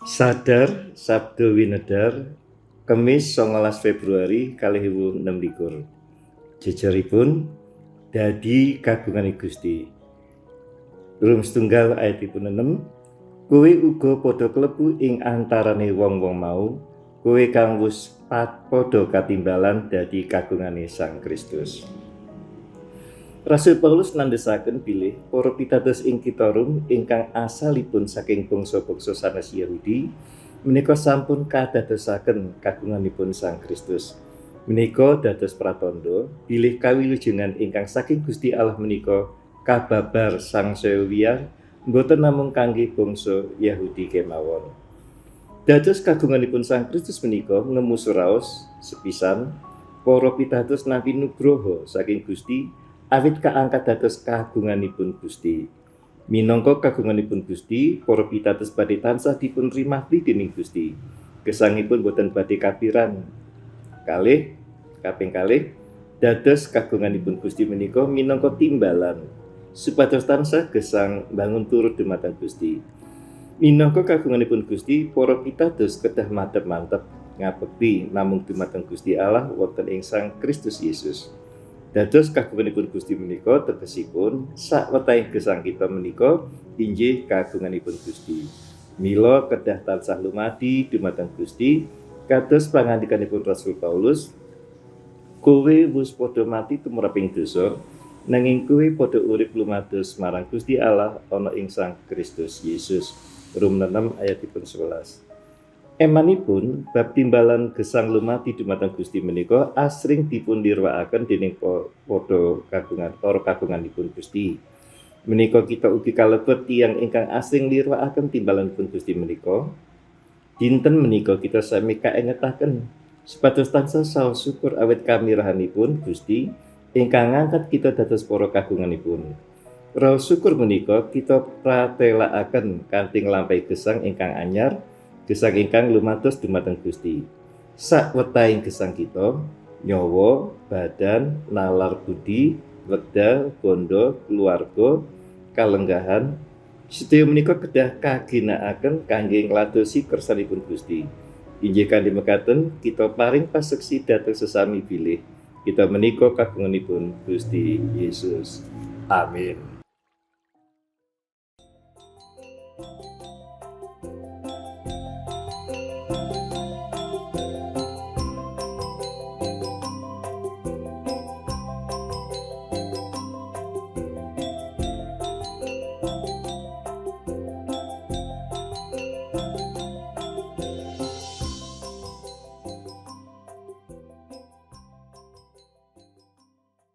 Sadar Sabdo Winedar, Kemis 19 Februari 2026. Jejeripun dadi kagungane Gusti. Rum setunggal ayatipun 6, kowe uga padha klebu ing antarane wong-wong mau, kowe kang wis padha katimbalan dadi kagungane Sang Kristus. Rasul Paulus nandhesaken bilih para pitados ing kitha Rum ingkang asalipun saking bangsa-bangsa sanes Yahudi menika sampun kadadosaken kagunganipun Sang Kristus. Menika dados pratandha bilih kawilujengan ingkang saking Gusti Allah menika kababar sangsaya wiyar, boten namung kangge bangsa Yahudi kemawon. Dados kagunganipun Sang Kristus menika ngemu suraos sepisan para pitados nampi nugroho saking Gusti awit kaangkat dados kagunganipun Gusti. Minangka kagunganipun Gusti, para pitados badhe tansah dipun rimati dening Gusti. Gesangipun boten badhe kapiran. Kalih, kaping kalih, dados kagunganipun Gusti menika minangka timbalan supados tansah gesang bangun turut dumateng Gusti. Minangka kagunganipun Gusti, para pitados kedah madhep mantep ngabekti namung dumateng Gusti Allah wonten ing Sang Kristus Yesus. Dados kagunganipun Gusti menika tegesipun sakwetahing gesang kita menika inggih kagunganipun Gusti. Mila kedah tansah lumadi dumateng Gusti kados pangandikanipun Rasul Paulus, kowe wis padha mati tumraping dosa, nanging kowe padha urip lumados marang Gusti Allah ana ing Sang Kristus Yesus. Rum 6 ayatipun 11. Emanipun bab timbalan gesang lumati dumateng Gusti menika asring dipun lirwakaken dening padha kagungan para kagunganipun Gusti. Menika kita ugi kalebet tiyang ingkang asring lirwakaken timbalanipun Gusti menika. Dinten menika kita sami kaengetaken supados tansah saos syukur awit kamirahanipun Gusti ingkang ngangkat kita dados para kagunganipun. Raos syukur menika kita pratelakaken kanthi nglampahi gesang ingkang anyar, gesang ingkang lumados dumateng Gusti. Sakwetahing gesang kita, nyawa, badan, nalar budi, wekdal, bondo, keluarga, kalenggahan, sedaya menika kedah kaginakaken kangge ngladosi kersanipun Gusti. Inggih kanthi mekaten kita paring paseksi dhateng sesami bilih kita menika kagunganipun Gusti Yesus. Amin.